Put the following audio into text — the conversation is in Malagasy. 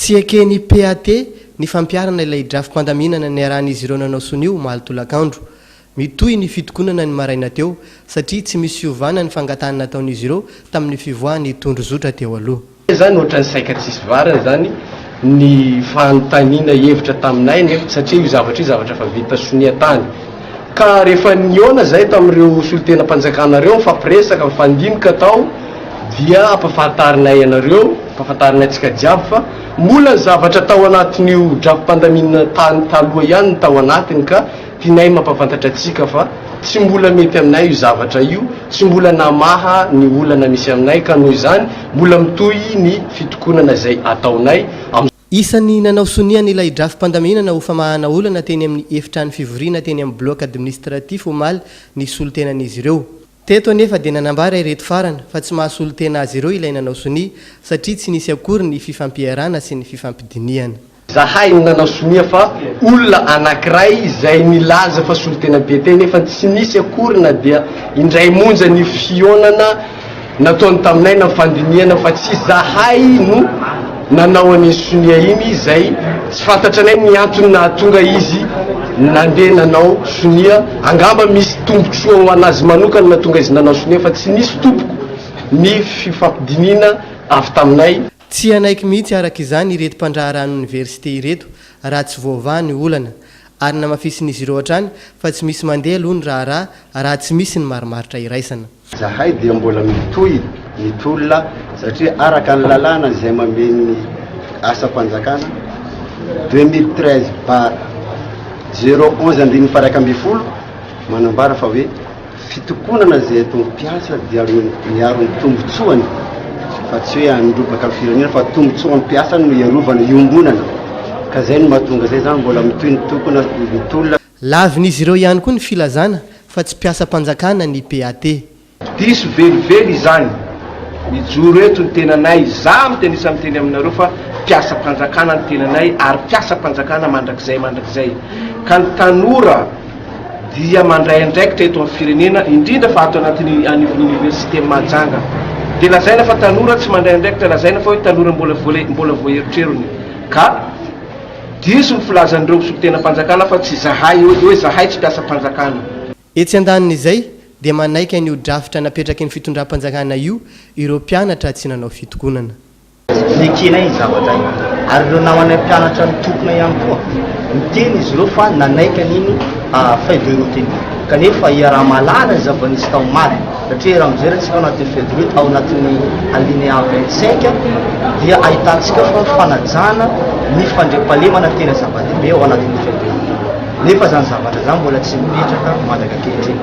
Tsy eken'ny PAT ny fampiharana ilay drafi-pandaminana niarahan'izy ireo nanao sonia omaly tolakandro. Mitohy ny fitokonana ny maraina teo satria tsy misy fiovana ny fangatahana nataon'izy ireo tamin'ny fivoahan'ny tondrozotra teo aloha. Zany ohatran'ny saika tsisy varany zany ny fanontaniana hevitra taminay nefa satria io zavatra io zavatra efa vita sonia tany ka rehefa nihaona zay tamin'ireo solontenam-panjakana reo nifampiresaka nifandinika tao dia ampafahantarinay anareo ampafantarinay antsika jiaby fa mbola ny zavatra tao anatin'io drafi-pandaminana tany taloha ihany ny tao anatiny ka Tianay mampafantatra antsika fa tsy mbola mety aminay io zavatra io, tsy mbola namaha ny olana misy aminay ka noho izany mbola mitohy ny fitokonana izay ataonay am. Isan'ny nanao sonia an'ilay drafi-pandaminana ho famahana olana teny amin'ny efitrano fivoriana teny amin'ny bloc administratif omaly ny solontenan'izy ireo. Teto anefa dia nanambara ireto farany fa tsy mahasolo tena azy ireo ilay nanao sonia satria tsy nisy akory ny fifampiarahana sy ny fifampidinihana. Zahay no nanao sonia fa olona anakiray izay nilaza fa solontena BT nefa tsy nisy akory na dia indray monja ny fihaonana nataony taminay na fandinihana fa tsy zahay no nanao an'iny sonia iny izay tsy fantatranay ny antony nahatonga izy nandeha nanao sonia, angamba misy tombotsoa ho an'azy manokana nahatonga izy nanao sonia fa tsy nisy tompoko ny fifampidinihina avy taminay. Tsy hanaiky mihitsy araka izany ireto mpandraharahan'ny oniversite ireto raha tsy voavaha ny olana ary namafisin'izy ireo hatrany fa tsy misy mandeha aloha ny raharaha raha tsy misy ny marimaritra iraisana. Zahay dia mbola mitohy ny tolona satria araka ny lalàna izay mamehy ny asam-panjakana, 2013 barre zéro onze andininy faha 11, manambara fa hoe fitokonana izay ataon'ny mpiasa dia miaro ny tombotsoany fa tsy hoe handrobaka ny firenena fa tombotsoan'ny mpiasa no iarovana, iombonana, ka izay no mahatonga izay zany mbola mitohy ny tokona, ny tolona. Lavin'izy ireo ihany koa ny filazana fa tsy mpiasam-panjakana ny PAT. Diso velively izany. Mijoro eto ny tenanay, izaho miteny isan'ny miteny aminareo fa mpiasam-panjakana ny tenanay ary mpiasam-panjakana mandrakizay mandrakizay. Ka ny tanora dia mandray andraikitra eto amin'ny firenena, indrindra fa ato anatin'ny anivon'ny oniversite Mahajanga. Dia lazaina fa tanora tsy mandray andraikitra, lazaina fa hoe tanora mbola mbola voaherotrerony. Ka. Diso ny filazan'ireo solontenam-panjakana fa tsy izahay eo hoe zahay tsy mpiasam-panjakana. Etsy andanin'izay dia manaiky an'io drafitra napetraky ny fitondram-panjakana io ireo mpianatra tsy nanao fitokonana. Nekenay iny zavatra iny ary ireo namanay mpianatra nitokona ihany koa niteny izy ireo fa nanaiky an'iny feuille de route iny kanefa iaraha-mahalala ny zava-nisy tao omaly. Satria raha mijery antsika ao anatin'ny feuille de route, ao anatin'ny alinéa 25 dia ahitantsika fa fanajana ny fandriampahalemana tena zava-dehibe ao anatin'ny feuille de route. Nefa izany zavatra izany mbola tsy mipetraka mandrak'ankehitriny.